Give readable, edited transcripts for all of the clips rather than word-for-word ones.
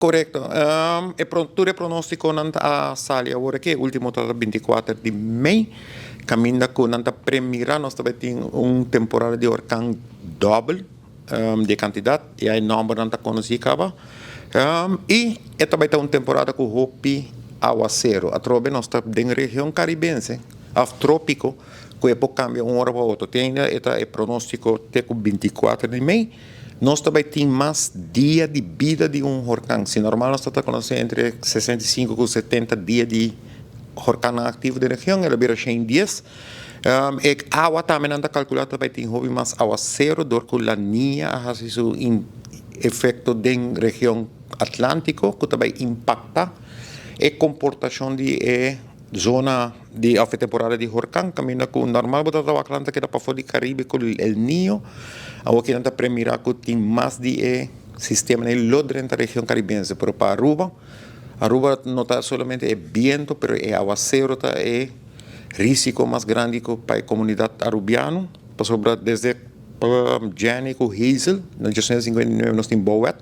Korekto. E tur e pronóstikonan a sali awor aki. E último ta 24 di mei, kaminda ku nan ta premirá nos ta bai tin un temporada di orkan dòbel di e kantidat. Ya e nòmbernan ta konosí kaba. I e ta bai ta un temporada ku hopi awaseru. Atrobe nos ta den region karibense òf trópiko ku e por kambia un ora pa otro. Te ainda e ta e pronóstiko te ku 24 di mei. Nos ta bai tin mas dia di bida di un horkan. Si normal nos ta ta konosé entre 65 ku 70 dia di horkannan aktivo den region, el a bira 110. E awa tambe nan ta kalkulá ta bai tin hopi mas awaseru dor ku La Niña a hasi su efekto den region Atlántiko ku ta bai impaktá e komportashon di e zona di òf e temporada di horkan, kaminda ku normal bo ta wak nan ta keda pafó di Karibe ku El Niño. Awor ki nan ta premirá ku tin mas di e sistema ei lo drenta region karibense, pero pa Aruba, Aruba no ta solamente e biento pero e awasero ta e risiko mas grandi ku pa e komunidat arubiano, pasobra desde Jenny ku Hazel na 1959 nos tin bouwet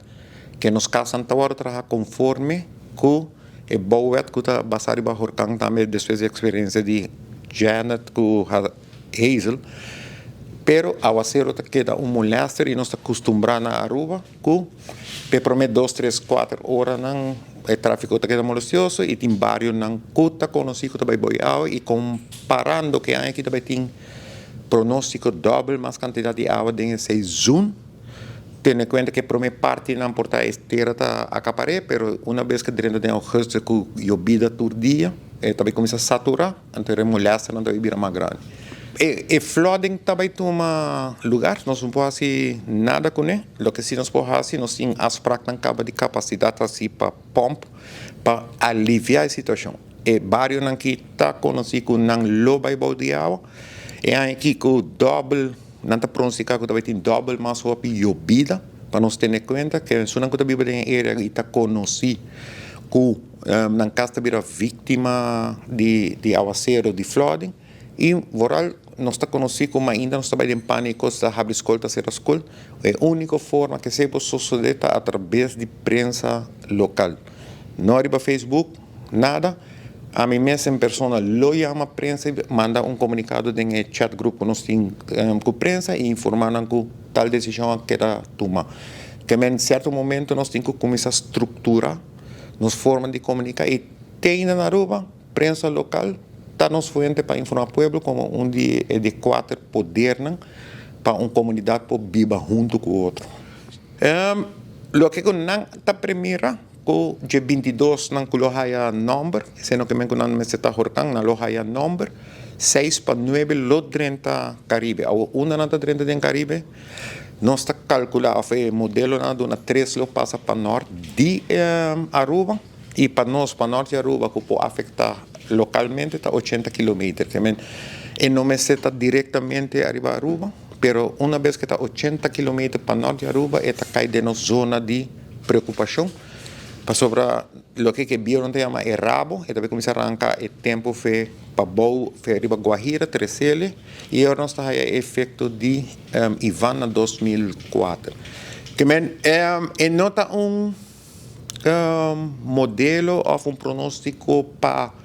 ke nos kasnan ta wòrdu traha konforme ku e bouwet ku ta basá riba horkan tambe despues di eksperensia di Janet ku Hazel. Pero awasero ta keda un molèster i nos ta kustumbrá na Aruba ku p'e promé dos, tres, kuater oranan e tráfiko ta keda molestioso i tin barionan ku ta konosí ku ta bai boi awa i komparando ku e aña aki ta bai tin pronóstiko dòbel mas kantidat di awa den e seizoen. Tene kuenta ku e promé partinan por ta e tera ta akapar'é, pero una bes ku drenta den ougùstùs ku yobida tur dia, e ta bai kuminsá saturá, anto e molèsternan ta bai bira mas grandi. E flooding ta bai tuma lugar, nos no por hasi nada kuné. Loke si nos por hasi, nos tin afspraknan kaba di kapasidat hasi pa pòmp pa aliviá e situashon. E barionan ki ta konosí ku nan lo bai bou di awa, e aña aki ku dòbel. Nan ta pronosticá cu ta bay tin dobel mas hopi yobida, pa nos tene cuenta cu esunnan cu ta biba den e area y ta conoci cu nan cas ta bira victima di awacero, di flooding. Y vooral nos ta conoci cu mainda nos ta bay den panico, ta habri scol, ta cera scol. E unico forma cu esey por sosode ta atrabes di prensa local. No riba Facebook, nada. Ami mes en persona lo yama prensa y manda un comunicado den e chat group cu nos tin cu prensa y informa nan cu tal decision a keda tuma. Keme en cierto momento nos tin cu cuminsa structura nos forma di comunica y te ainda na Aruba prensa local ta nos fuente pa informa pueblo como un di e di cuater podernan pa un comunidad por biba hunto cu otro. Loke cu nan ta premira. Ku dje 22 nan ku lo haya nòmber, esei no ke men ku nan mester ta horkan, nan lo haya nòmber, 8:55 lo drenta Karibe. Awor unda nan ta drenta den Karibe? Nos ta kalkulá òf e modelonan a duna tres lo pasa pa nòrt di Aruba i pa nos pa nòrt di Aruba ku por afektá lokalmente ta 80 kilometer. Ke men e no mester ta direktamente ariba Aruba, pero una bes ku e ta 80 kilometer pa nòrt di Aruba e ta kai den nos zona di preokupashon, pasobra loke ke bionan ta yama e rabo, e ta bai kuminsá ranka e tempu fe pabou fe riba Guajira, Tresele, i e ora nos ta haya e efekto di Ivan na 2004. Ke men e no ta un modelo òf un pronóstiko pa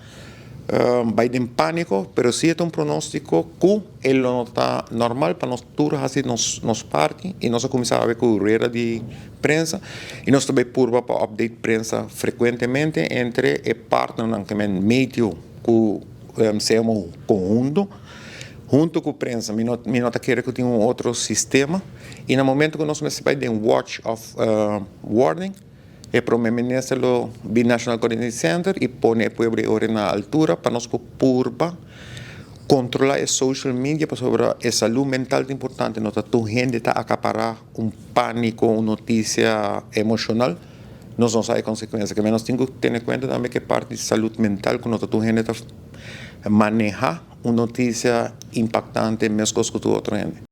bai den pániko, pero si e ta un pronóstiko ku e lo no ta normal pa nos tur hasi nos parti i nos a kuminsá awe ku rueda di prensa i nos ta bai purba pa update prensa frekuentemente entre e partnernan ke men meteo ku CMO konhunto hunto ku prensa. Mi no ta kere ku tin un otro sistema i na momento ku nos mester bai den watch òf warning e prome minister lo bin National Coordinating Center i pone e pueblo e ora na altura pa nos por purba kontrolá e social media pasobra e salú mental ta importante. No ta tur hende ta akapará un pániko, un notisia emoshonal, nos no sa e konsekuensia. Ke men nos tin ku tene kuenta tambe ku e parti di salud mental ku no ta tur hende ta manehá un notisia impaktante meskos ku tur otro hende.